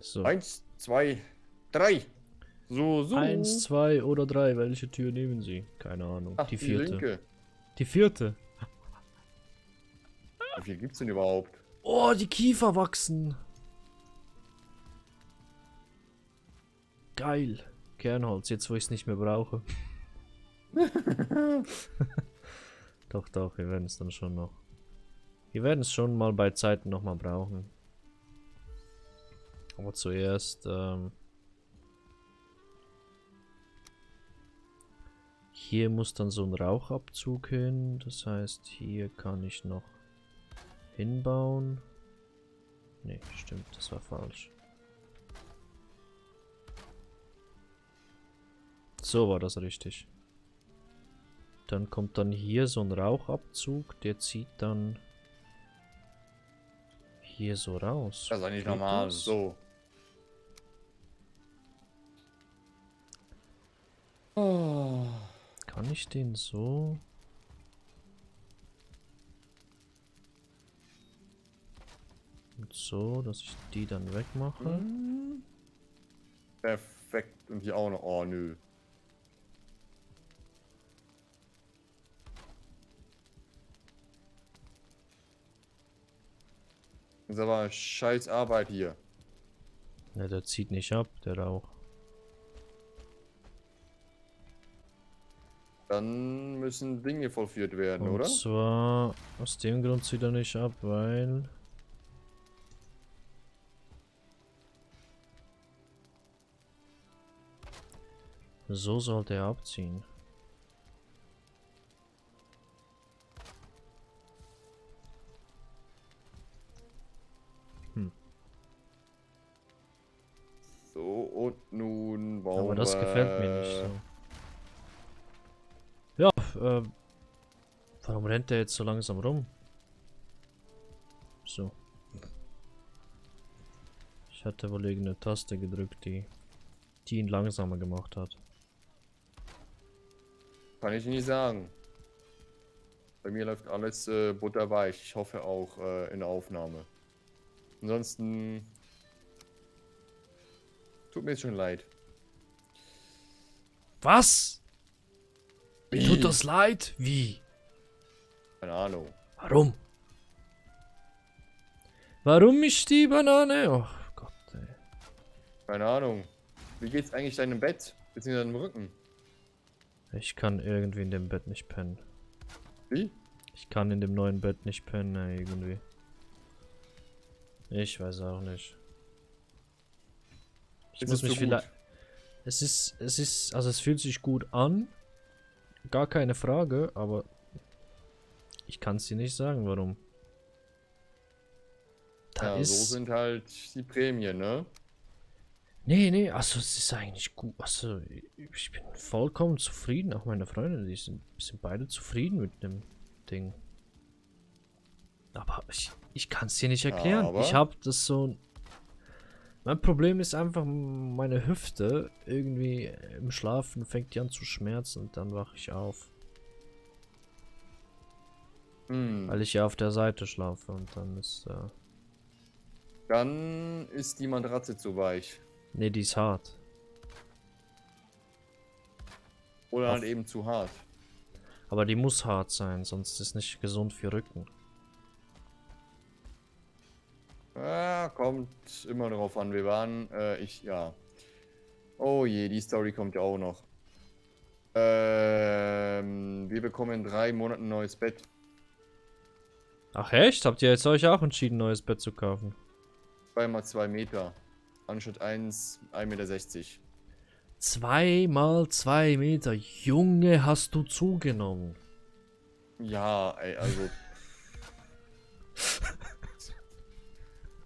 So. 1, 2, 3. So, so. 1, 2 oder 3. Welche Tür nehmen Sie? Keine Ahnung. Ach, Die die vierte. linke. Die vierte. Wie viel gibt's denn überhaupt? Oh, die Kiefer wachsen. Geil. Kernholz, jetzt wo ich es nicht mehr brauche. Doch, doch, wir werden es dann schon noch. Wir werden es schon mal bei Zeiten nochmal brauchen. Aber zuerst, hier muss dann so ein Rauchabzug hin. Das heißt, hier kann ich noch hinbauen. Ne, stimmt, das war falsch. So war das richtig. Dann kommt dann hier so ein Rauchabzug, der zieht dann hier so raus. Das ist eigentlich Geht normal. das? So. Oh. Kann ich den so? Und so, dass ich die dann wegmache. Hm. Perfekt. Und hier auch noch. Oh, nö. Das ist aber scheiß Arbeit hier. Ne, der zieht nicht ab, der Rauch. Dann müssen Dinge vollführt werden, Und oder? zwar aus dem Grund zieht er nicht ab, weil so sollte er abziehen. So, und nun bauen Aber das wir... gefällt mir nicht so. Ja, warum rennt der jetzt so langsam rum? So. Ich hatte wohl irgendeine Taste gedrückt, die ihn langsamer gemacht hat. Kann ich nicht sagen. Bei mir läuft alles butterweich. Ich hoffe auch in der Aufnahme. Ansonsten... Tut mir jetzt schon leid. Was? Mir Wie? tut das leid? Wie? Keine Ahnung. Warum? Warum ist die Banane? Oh Gott, ey. Keine Ahnung. Wie geht's eigentlich deinem Bett? Beziehungsweise deinem Rücken? Ich kann irgendwie in dem Bett nicht pennen. Wie? Ich kann in dem neuen Bett nicht pennen, ey, irgendwie. Ich weiß auch nicht. Ich Ist muss es mich so vielleicht... gut? Also es fühlt sich gut an. Gar keine Frage, aber ich kann es dir nicht sagen, warum. Da Ja, ist... so sind halt die Prämien, ne? Nee, also es ist eigentlich gut. Also ich bin vollkommen zufrieden. Auch meine Freunde, sind beide zufrieden mit dem Ding. Aber ich kann es dir nicht erklären. Aber? Ich habe das so... Mein Problem ist einfach, meine Hüfte irgendwie im Schlafen fängt die an zu schmerzen und dann wache ich auf. Weil ich ja auf der Seite schlafe und dann ist... Dann ist die Matratze zu weich. Nee, die ist hart. Oder halt Auf- eben zu hart. Aber die muss hart sein, sonst ist nicht gesund für Rücken. Ah, kommt immer darauf an. Wir waren, ja. Oh je, die Story kommt ja auch noch. Wir bekommen in 3 Monaten ein neues Bett. Ach echt? Habt ihr jetzt euch auch entschieden, ein neues Bett zu kaufen? 2x2 Meter. Anstatt 1,60 Meter. 2 mal 2 Meter. Junge, hast du zugenommen. Ja, ey, also.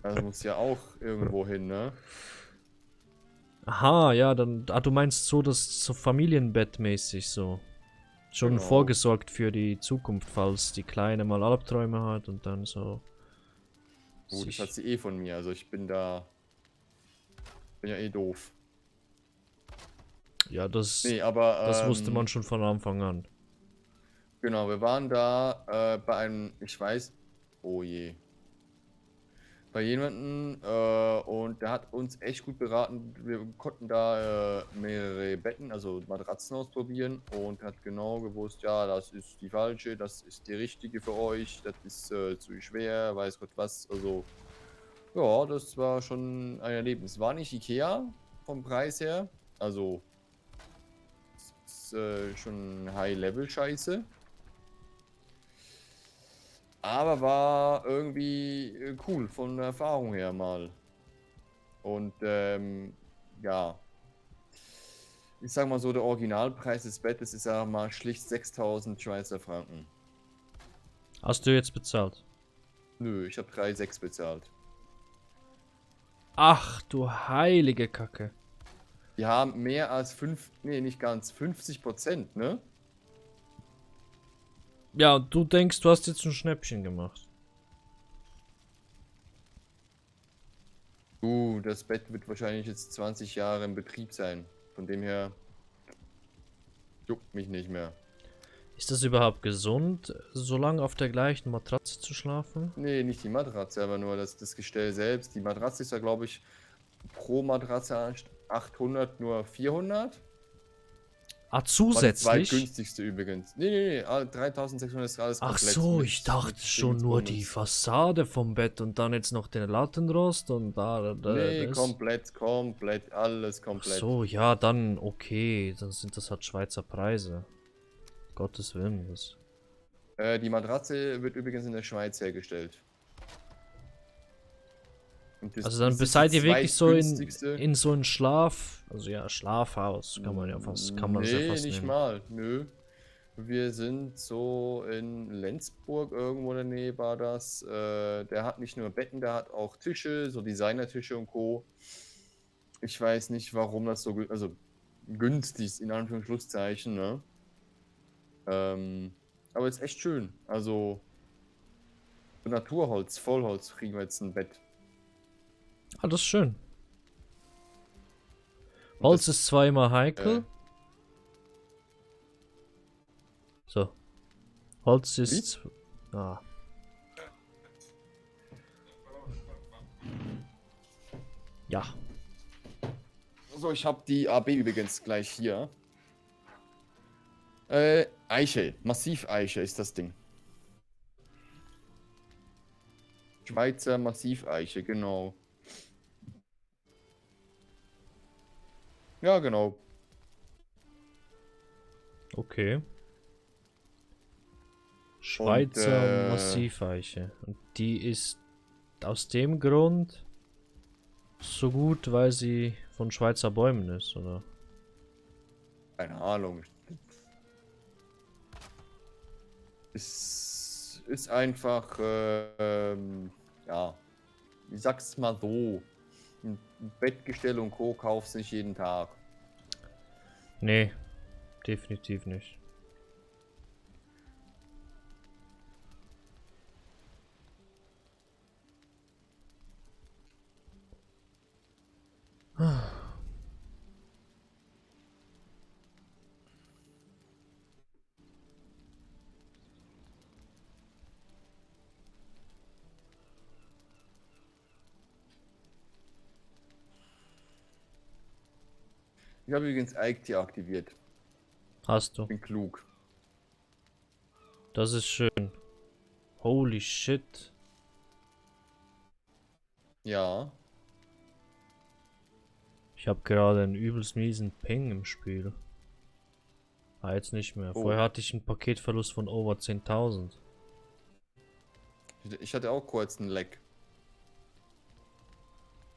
Das muss ja auch irgendwo hin, ne? Aha, ja, dann... Ah, du meinst so, das so Familienbettmäßig so. Schon Genau. vorgesorgt für die Zukunft, falls die Kleine mal Albträume hat und dann so... Gut, das sich- hat sie eh von mir. Also ich bin da. Bin ja eh doof. Ja, das Aber. wusste man schon von Anfang an. Genau, wir waren da bei einem. Ich weiß. Oh je. Bei jemandem und und der hat uns echt gut beraten. Wir konnten da mehrere Betten, also Matratzen ausprobieren und hat genau gewusst, ja, das ist die falsche, das ist die richtige für euch, das ist zu schwer, weiß Gott was. Also, ja, das war schon ein Erlebnis. War nicht Ikea vom Preis her, also ist schon High-Level-Scheiße. Aber war irgendwie cool von der Erfahrung her mal. Und ja, ich sag mal so, der Originalpreis des Bettes ist ja mal schlicht 6000 Schweizer Franken. Hast du jetzt bezahlt? Nö, ich habe 3,6 bezahlt. Ach du heilige Kacke. Die haben mehr als 5, nee, nicht ganz, 50%, ne? Ja, und du denkst, du hast jetzt ein Schnäppchen gemacht. Das Bett wird wahrscheinlich jetzt 20 Jahre im Betrieb sein. Von dem her juckt mich nicht mehr. Ist das überhaupt gesund, so lange auf der gleichen Matratze zu schlafen? Nee, nicht die Matratze, aber nur das Gestell selbst. Die Matratze ist ja, glaube ich, pro Matratze 800, nur 400. Ah, War die zusätzlich? zweitgünstigste übrigens. Nee, 3600 ist alles Ach komplett. so, mit- ich dachte mit schon nur die Dingsbums. Fassade vom Bett und dann jetzt noch den Lattenrost und Nee, das. komplett, alles Ach komplett. so, ja, dann okay, dann sind das halt Schweizer Preise. Gottes Willen, das. Die Matratze wird übrigens in der Schweiz hergestellt. Und Also dann das ist seid die ihr wirklich so zweitgünstigste. in so ein also ja, Schlafhaus, kann man das ja Nee, fast nicht nennen. mal. Nö. Wir sind so in Lenzburg, irgendwo in der Nähe war das. Der hat nicht nur Betten, der hat auch Tische, so Designertische und Co. Ich weiß nicht, warum das so also günstig ist, in Anführungszeichen, ne? Aber ist echt schön. Also so Naturholz, Vollholz kriegen wir jetzt ein Bett. Ah, das ist schön. Und Holz das, ist zwar immer heikel. So. Holz ist. Ah. Ja. so, ich habe die AB übrigens gleich hier. Eiche, Massiveiche ist das Ding. Schweizer Massiveiche, genau. Ja, genau. Okay. Schweizer Und, Massiveiche. Und die ist aus dem Grund so gut, weil sie von Schweizer Bäumen ist, oder? keine Ahnung. Ist einfach, ja, ich sag's mal so. Ein Bettgestell und Co. kaufst nicht jeden Tag. Nee, definitiv nicht. Ich habe übrigens Eichtier aktiviert. Hast du. Bin klug. Das ist schön. Holy shit. Ja. Ich habe gerade einen übelst miesen Ping im Spiel. Ah, jetzt nicht mehr. Oh. Vorher hatte ich einen Paketverlust von over 10.000. Ich hatte auch kurz einen Leck.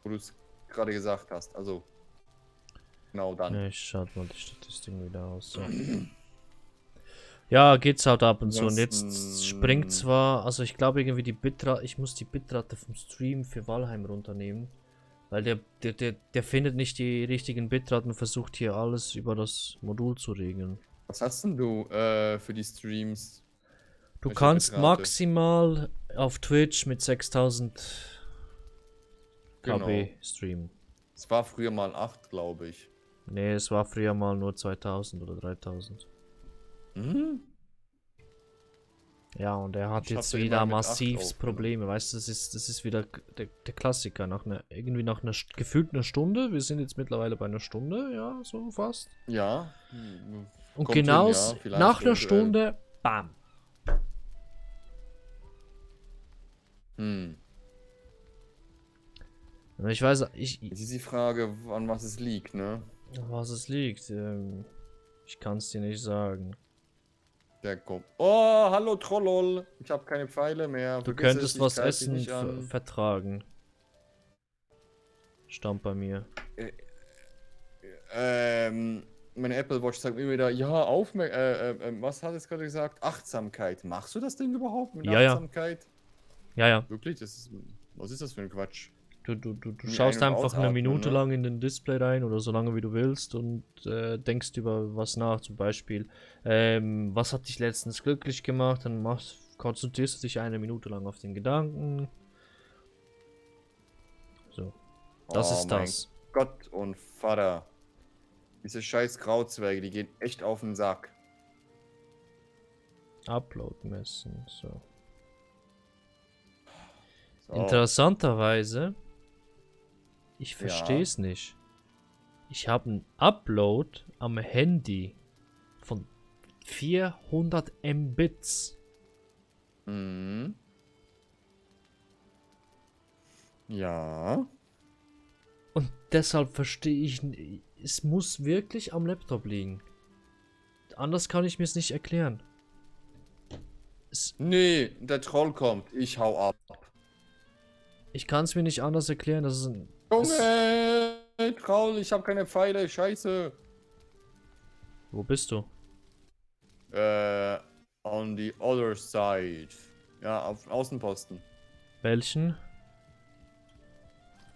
Wo du es gerade gesagt hast. Also. Genau dann. Ne, ich schaue mal die Statistiken wieder aus. So. Ja, geht's halt ab und so. Und jetzt Ansonsten- springt zwar, also ich glaube irgendwie die Bitrate, ich muss die Bitrate vom Stream für Valheim runternehmen. Weil der findet nicht die richtigen Bitraten und versucht hier alles über das Modul zu regeln. Was hast denn du für die Streams? Du Welche kannst Bitrate? maximal auf Twitch mit 6000 KB Genau. streamen. Es war früher mal 8, glaube ich. Ne, es war früher mal nur 2000 oder 3000. Hm? Ja, und er hat Ich hab jetzt da immer wieder mit 8 massivst aufgenommen. Probleme, weißt du, das ist wieder der Klassiker, irgendwie nach einer, gefühlt einer Stunde, wir sind jetzt mittlerweile bei einer Stunde, ja, so fast. Ja, Und kommt hin, genau ja, vielleicht nach einer eventuell. Stunde, bam. Hm. Und ich weiß, Jetzt ist die Frage, an was es liegt, ne? was es liegt, ich kann es dir nicht sagen. Der kommt. Oh, hallo Trollol. Ich habe keine Pfeile mehr. Du Vergiss es, könntest ich was greife dich essen nicht an. vertragen. Stammt bei mir. Äh, meine Apple Watch sagt mir wieder, ja, was hat es gerade gesagt? Achtsamkeit. Machst du das Ding überhaupt mit Ja, ja, Achtsamkeit? ja, ja. Wirklich? Was ist das für ein Quatsch? Du Irgendwie Ein- schaust und einfach eine Ausatmen, Minute ne? lang in den Display rein oder so lange wie du willst und denkst über was nach. Zum Beispiel, was hat dich letztens glücklich gemacht? Dann konzentrierst du dich eine Minute lang auf den Gedanken. So, das Oh ist mein das. Gott und Vater. Diese scheiß Grauzwerge, die gehen echt auf den Sack. Upload messen. So. So, Interessanterweise, ich verstehe ja. es nicht. Ich habe einen Upload am Handy von 400 Mbits. Mhm. Ja. Und deshalb verstehe ich, es muss wirklich am Laptop liegen. Anders kann ich mir es nicht erklären. Nee, der Troll kommt. Ich hau ab. Ich kann es mir nicht anders erklären. Das ist ein. Junge! Troll, ich habe keine Pfeile. Scheiße. Wo bist du? On the other side. Ja, auf Außenposten. Welchen?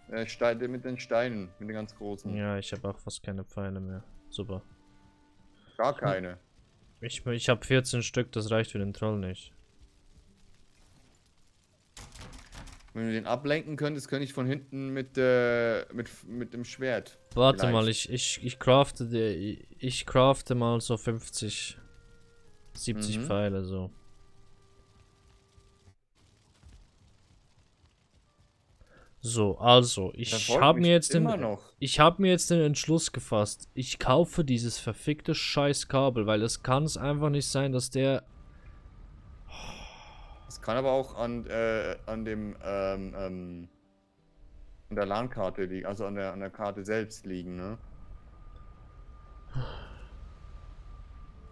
Mit den Steinen, mit den ganz großen. Ja, ich habe auch fast keine Pfeile mehr. Super. Gar keine. Ich habe 14 Stück, das reicht für den Troll nicht. Wenn du den ablenken könntest, könnte ich von hinten mit dem Schwert. Warte mal, Vielleicht. ich crafte mal so 50, 70 Mhm. Pfeile so. So, also, Verfolgt mich immer noch. ich habe mir jetzt den Entschluss gefasst. Ich kaufe dieses verfickte Scheißkabel, weil es kann es einfach nicht sein, dass der. Es kann aber auch an der LAN-Karte liegen, also an der Karte selbst liegen, ne?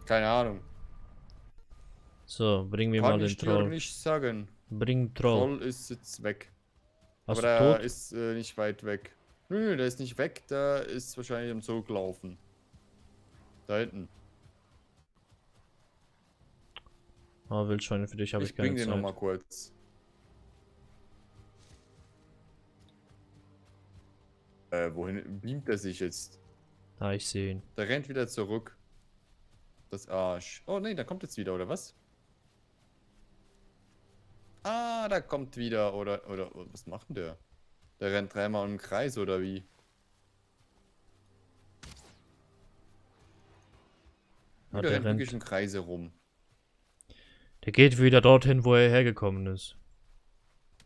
Keine Ahnung. So, bring mir mal Kann den ich dir Troll. nicht sagen. Bring Troll. Troll ist jetzt weg. Aber Hast du der tot? ist nicht weit weg. Nö, der ist nicht weg, der ist wahrscheinlich im Zug gelaufen. Da hinten. Ah, Wildschweine, für dich habe ich Ich keine bring den Zeit. nochmal kurz. Wohin beamt er sich jetzt? Ah, ich sehe ihn. Der rennt wieder zurück. Das Arsch. Oh nee, da kommt jetzt wieder, oder was? Ah, da kommt wieder, oder, was macht denn der? Der rennt dreimal im Kreis, oder wie? Ah, Der der rennt wirklich rennt. im Kreise rum. Der geht wieder dorthin, wo er hergekommen ist.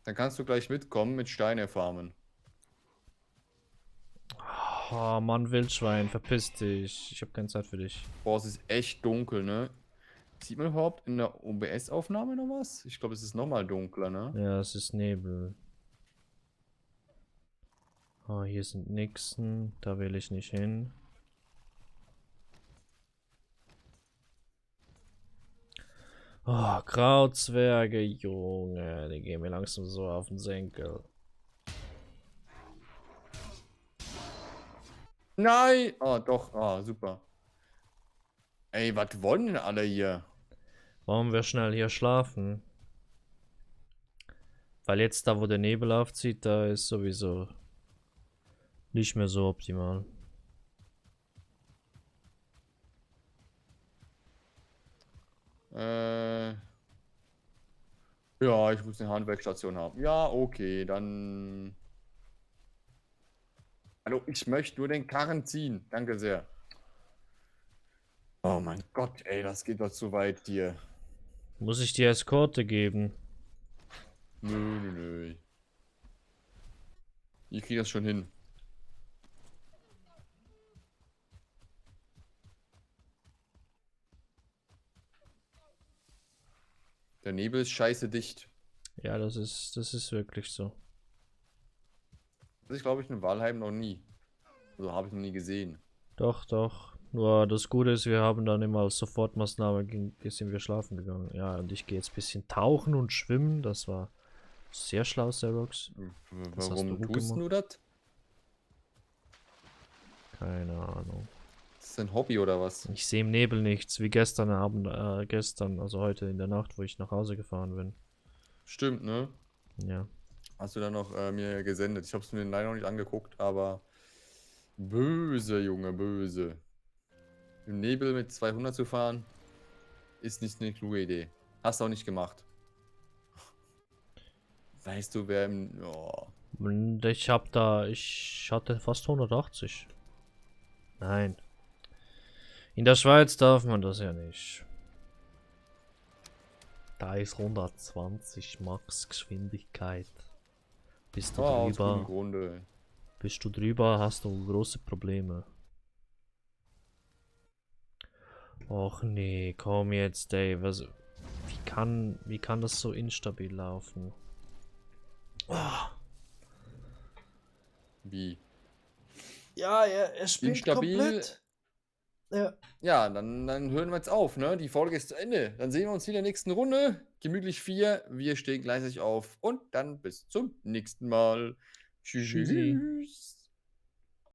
Dann kannst du gleich mitkommen mit Steine farmen. Oh, Mann, Wildschwein, verpiss dich. Ich habe keine Zeit für dich. Boah, es ist echt dunkel, ne? Sieht man überhaupt in der OBS-Aufnahme noch was? Ich glaube, es ist nochmal dunkler, ne? Ja, es ist Nebel. Ah, hier sind Nixen. Da will ich nicht hin. Oh, Krautzwerge, Junge. Die gehen mir langsam so auf den Senkel. Nein! Oh, doch. Ah, super. Ey, was wollen denn alle hier? Wollen wir schnell hier schlafen? Weil jetzt da, wo der Nebel aufzieht, da ist sowieso nicht mehr so optimal. Äh. Ja, ich muss eine Handwerkstation haben. Ja, okay, dann. Hallo, ich möchte nur den Karren ziehen. Danke sehr. Oh mein Gott, ey, das geht doch zu weit hier. Muss ich dir Eskorte geben? Nö. Ich krieg das schon hin. Der Nebel ist scheiße dicht. Ja, das ist wirklich so. Das ist, glaube ich, in Walheim noch nie. Also habe ich noch nie gesehen. Doch, doch. Nur das Gute ist, wir haben dann immer als Sofortmaßnahme sind wir schlafen gegangen. Ja, und ich gehe jetzt ein bisschen tauchen und schwimmen. Das war sehr schlau, Xerox. Das hast Warum du gut tust gemacht. du das? Keine Ahnung. Ist das ein Hobby oder was? Ich sehe im Nebel nichts, wie gestern Abend, also heute in der Nacht, wo ich nach Hause gefahren bin. Stimmt, ne? Ja. Hast du dann noch mir gesendet. Ich habe es mir leider noch nicht angeguckt, aber böse, Junge, böse. Im Nebel mit 200 zu fahren, ist nicht eine kluge Idee. Hast du auch nicht gemacht. Weißt du, wer im... Oh. Und ich hatte fast 180. Nein. In der Schweiz darf man das ja nicht. Da ist 120 Max Geschwindigkeit. Bist du Aus gutem drüber, Grunde. hast du große Probleme. Och nee, komm jetzt, Dave. Wie kann das so instabil laufen? Oh. Wie? Ja, er spinnt Instabil. komplett. Ja. Ja, dann hören wir jetzt auf, ne? Die Folge ist zu Ende. Dann sehen wir uns wieder in der nächsten Runde. Gemütlich 4. Wir stehen gleichzeitig auf. Und dann bis zum nächsten Mal. Tschüssi. Tschüss.